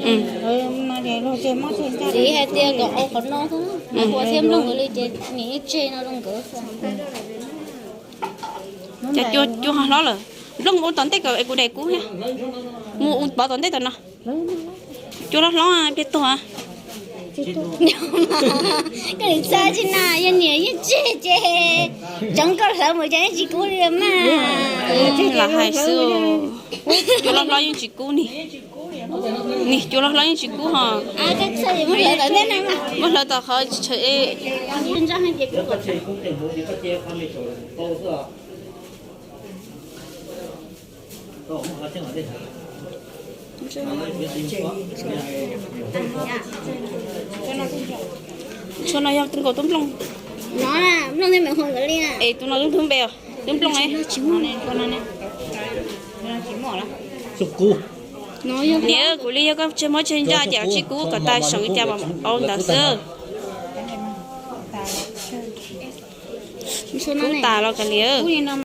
Txiv hais tias kom ua qhov no xwb, ua thiab nplooj nkawd li ces niam yeej tseg no rau nkawd. Cas cua cua ho hlob lawm. Nplooj ua tom ntej kom kuv daim kub thiab. Mus ua pov tom ntej tom no. Cua hlob hlob pliag tuag. Koj nim txhaj tsis na, yog niam yeej tseg ces tsoov koj hlawv mus ces yeej tsis kub li mas. Lam hais xwb. Cua hlob hlob yeej tsis kub ni. Nim cua hlob hlob yeej tsis kub ho. Muab hlawv tom qhov tshawm e. Tshuav no yog nkaus tub nplooj. Es tus no tub nplooj npe os, tub nplooj e. Niam, kuv li yog koj tseg mob tseg ntsa ces tsib kub kom tas seem li cas mas au ntawd xwb. Kub tas los kav liam.